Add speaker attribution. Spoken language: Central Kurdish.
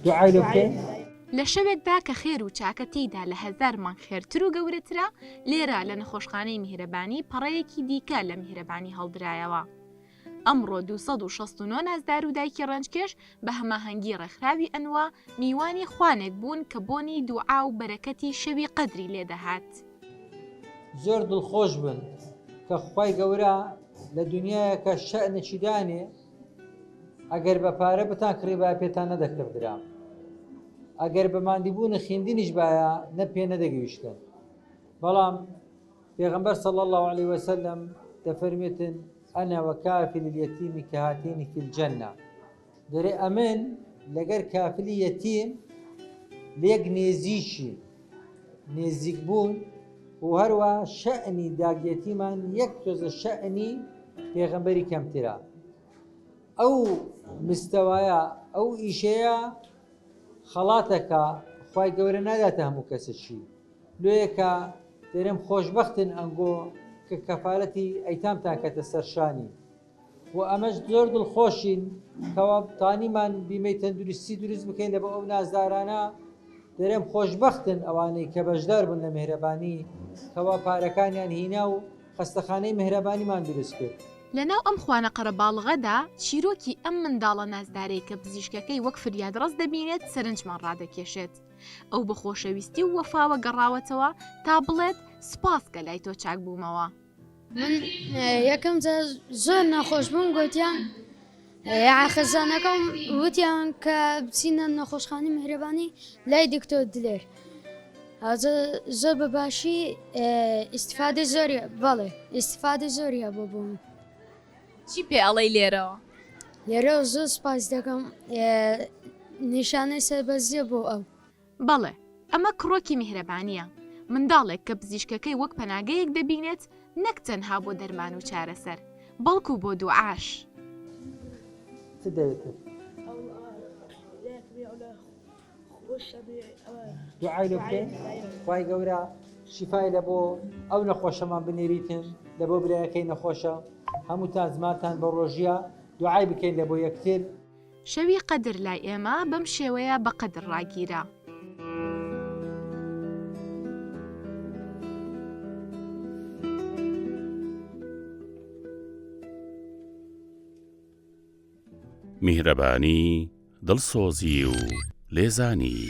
Speaker 1: دوعای لۆ بکەین.
Speaker 2: لە شەوێکدا کە خێر و چاکە تێیدا لە هەزار مانگ خێرتر و گەورەترە، لێرە لە نەخۆشخانەی میهرەبانی پەڕەیەکی دیکە لە میهرەبانی هەڵدرایەوە. ئەمڕۆ 269 نازدار و دایکی ڕەنجکێش بە هەماهەنگی ڕێکخراوی ئەنوا میوانی خوانێک بوون کە بۆنی دوعا و بەرەکەتی شەوی قەدری لێدەهات.
Speaker 1: زۆر دڵخۆش بن کە خوای گەورە لە دنیایەکە شەئنێکی دانێ ئەگەر بە پارە بتان کڕیبایە پێتان نەدەکڕدرا ئەگەر بە ماندیبوون و خیندنیش باە نە پێ نەدەگەیشتن بەڵام پێغەمبەر صلی الله علیه وسلم دەفەرمێتن انا وکافل اليتیم کهاتین فی الجنە دەرێ ئەمن لەگەر کافلی یەتیم لێک نێزیکی نێزیک بوون و هەروە شەئنی داگ یەتیمان یەک تۆزە شەئنی پێغەمبەری کەمترە ئەو مستەوایە ئەو ئیشەیە خەڵاتەکە خوای گەورە ناداتە هەموو کەسێکی لۆیەکە دەرێم خۆشبەختن ئەنگۆ کە کەفالەتی ئەیتامتان کەتە سەرشانی و ئەمەش زۆر دڵخۆشین کەوا توانیمان بیمەی تەندروستی دروست بکەین لە بۆ ئەو نازدارانە دەرێم خۆشبەختن ئەوانەی کە بەشدار بوون لە مهرەبانی کەوا پارەکانیان هینا و خەستەخانەی مهرەبانیمان دروست کرد.
Speaker 2: لەناو ئەم خوانە قەرەباڵغەدا چیرۆکی ئەم منداڵە نازدارەی کە پزیشکەکەی وەک فریادڕەس دەبینێت سەرنجمان ڕادەکێشێت. ئەو بە خۆشەویستی و وەفاوە گەڕاوەتەوە تا بڵێت سوپاس کە لای تۆ چاک بوومەوە.
Speaker 3: من یەکەم جار زۆر نەخۆش بووم گوتیان خەزانەکەم وتیان کە بچینە نەخۆشخانی میهرەبانی لای دکتۆر دلێر زۆر بە باشی ئیسفادە زۆری بەڵێ ئیسفادە زۆری هەبوو بۆ من
Speaker 2: چی پێ ئەڵێی لێرەوە؟
Speaker 3: لێرەوە زۆر سپاس دەکەم نیشانەی سەربەرزیە بۆ ئەو.
Speaker 2: بەڵێ، ئەمە کڕۆکی میهرەبانییە، منداڵێک کە پزیشکەکەی وەک پەناگەیەک دەبینێت، نەک تەنها بۆ دەرمان و چارەسەر، بەڵکو بۆ دوعاش.
Speaker 1: چ دەوێتت؟ دوعای لۆ بکەین خوای گەورە شیفای لە بۆ ئەو نەخۆشەمان بنێریتن لە بۆ برایەکەی نەخۆشە هەمووتان زمانتان بە ڕۆژیە دوعای بکەین لە بۆ یەکتر.
Speaker 2: شەوی قەدر لای ئێمە بەم شێوەیە بە قەدر ڕاگیرا.
Speaker 4: میهرەبانی، دڵسۆزی و لێزانی.